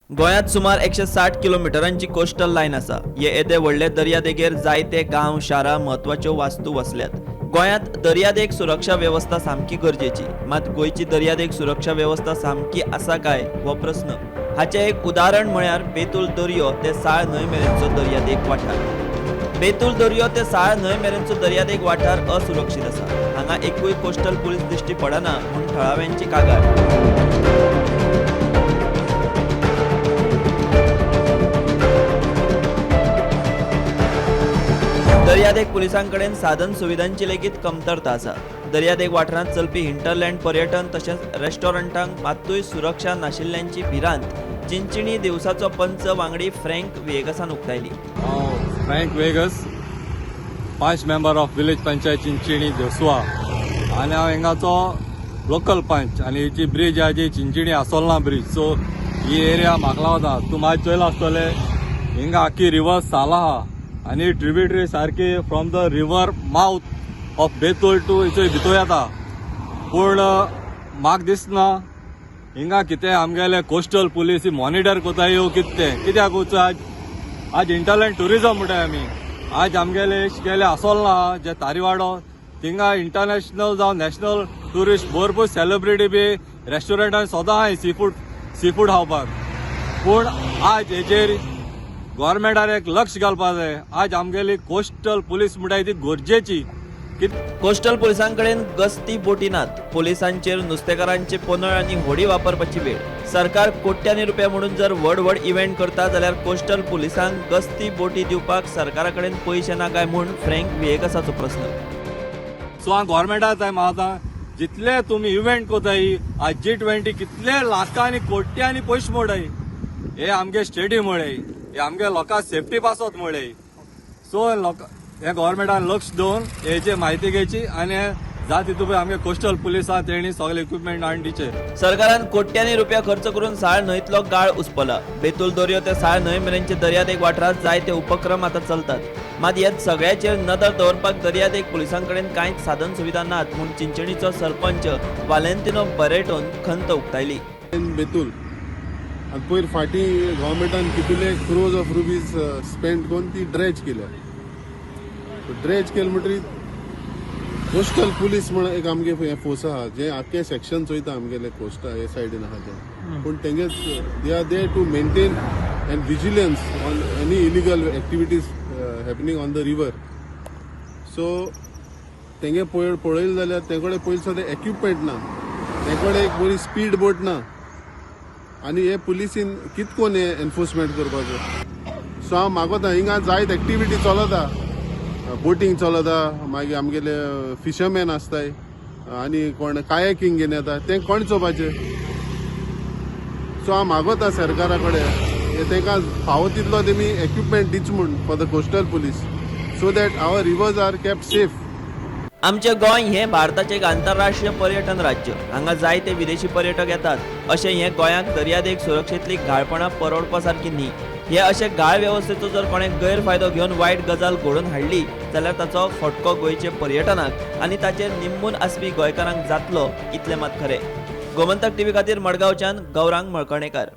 गोंयांत सुमार 160 किलोमिटरांची coastal line आसा. हे येदे व्हडले दर्यादेगेर जायते गांव, शारां, म्हत्वाच्यो वास्तू वसल्यात. गोंयांत दर्यादेग सुरक्षा वेवस्था सामकी गरजेची. मात गोंयची दर्यादेग सुरक्षा वेवस्था सामकी आसा काय हो प्रस्न. हाचें एक उदाहरण म्हळ्यार बेतूल दर्यो ते साळ न्हंय मेरेनचो दर्यादेग वाठार. बेतूल दर्यो ते साळ न्हंय मेरेनचो दर्यादेग वाठार असुरक्षीत आसा. हांगा एकूय कोस्टल पुलीस दिश्टी पडना म्हूण थळाव्यांची कागाळ. दर्यादेग पुलिसांकडेन साधन सुविधांची लेगीत कमतरता आसा. दर्यादेग वाठारांत चलपी हिंटरलँड पर्यटन तशेंच रेस्टॉरंटांक मात्तूय सुरक्षा नाशिल्ल्यांची भिरांत चिंचिणी दिवसाचो पंच वांगडी फ्रँक वेगसान उक्तायली. हांव Frank Vegas, panch member of village panchayat Chinchinim Devsua, आनी हांव हिंगाचो लोकल पंच. आनी ही जी ब्रीज आहा जी चिंचिणी आसोलना ब्रीज, सो ही एरिया म्हाका लागता तूं मातशें चोयला आसतलें, हिंगा आख्खी रिवर साला आहा आनी ट्रिब्युटरी सारकी from the river mouth of Betul to हिचो भितर येता. पूण म्हाका दिसना हिंगा कितें आमगेले कोस्टल पुलीस मॉनिटर कोताय यो कितें तें. कित्याक वचूं आज आज इंटरलँड टुरिजम म्हणटाय आमी. आज आमगेले गेले आसोलना आहा जे तारीवाडो, थिंगा इंटरनॅशनल जावं नॅशनल ट्युरिस्ट भरपूर सेलिब्रिटी बी रेस्टॉरंटान सदां आहाय सी फूड खावपाक. पूण आज हेजेर गोवोरमेंटान एक लक्ष घालपा जाय. आज आमगेली कोस्टल पुलीस म्हणटाय ती गरजेची. कोस्टल पुलिसांकडेन गस्ती बोटी नात. पुलिसांचेर नुस्तेकारांचे पोनळ आनी होडी वापरपाची वेळ. सरकार कोट्यांनी रुपया म्हणून जर व्हड व्हड इव्हेंट करता जाल्यार कोस्टल पुलिसांक गस्ती बोटी दिवपाक सरकारा कडेन पयशे ना काय म्हूण फ्रँक विएगसाचो प्रस्न. सो हांव गोवोरमेंटा जाय म्हाका आतां जितले तुमी इव्हेंट कोताय, आज G20 कितले लाखांनी कोट्यांनी पयशे मोडाय, हे आमगे स्टेडियम मुळे, हे आमगे लोकां सेफ्टी पासत मुळे. सो लोक हे गोवोरमेंटान लक्ष दवरून हेची म्हायती घेवची आनी जात तितू पळय आमगे कोस्टल पुलीस आहा तेणी सगळे इक्विपमेंट हाडून दिवचे. सरकारान कोट्यांनी रुपया खर्च करून साळ न्हंयतलो गाळ उसपला. बेतूल दर्यो ते साळ न्हंय मेरेनचे दर्यादेग वाठारांत जायते उपक्रम आतां चलतात. मात ह्या सगळ्याचेर नदर दवरपाक दर्यादेग पुलिसांकडेन कांयच साधन सुविधा नात म्हूण चिंचणीचो सरपंच वालेंतिनो बरेटोन खंत उक्तायली. बेतूल आनी पयर फाटीं गव्हर्मेंटान कितले क्रोर्स ऑफ रुपीज स्पेंड करून ती ड्रेज केल्या. ड्रेज केली म्हणटरीर कोस्टल पुलीस म्हण एक आमगे हें फोर्स आहा जें आख्खें सेक्शन चोयता आमगेले कोस्टा हे सायडीन आहा तें. पूण तेंगे they are there to maintain and vigilance on any illegal activities happening on the river. So तेंगे पळयलें जाल्यार ते कडेन पयलीं सुद्दां एक्विपमेंट ना, ते कडेन एक बरी स्पीड बोट ना, आनी हे पुलिसीन कित कोन हे एनफोर्समेंट करपाचो. सो हांव मागोता हिंगा जायत एक्टिविटी चलता, बोटींग चलता, मागीर आमगेले फिशरमॅन आसताय आनी कोण कायाकींग घेवन येता, तें कोण चोवपाचें. सो हांव मागोता सरकारा कडेन तांकां फावो तितलो तेमी एक्विपमेंट दिच म्हूण for the coastal police so that our rivers are kept safe. आमचें गोंय हें भारताचें एक आंतरराष्ट्रीय पर्यटन राज्य. हांगा जायते विदेशी पर्यटक येतात. अशें हें गोंयाक दर्यादेग सुरक्षेंतली घाळपणां परवडपा सारकी न्ही. हे अशे गाळ वेवस्थेचो जर कोणें गैरफायदो घेवन वायट गजाल घडोवन हाडली जाल्यार ताचो फटको गोंयचे पर्यटनाक आनी ताचेर निंबून आसपी गोंयकारांक जातलो इतलें मात खरें. गोमंतक टीव्ही खातीर मडगांवच्यान गौरांग मळकणेकार.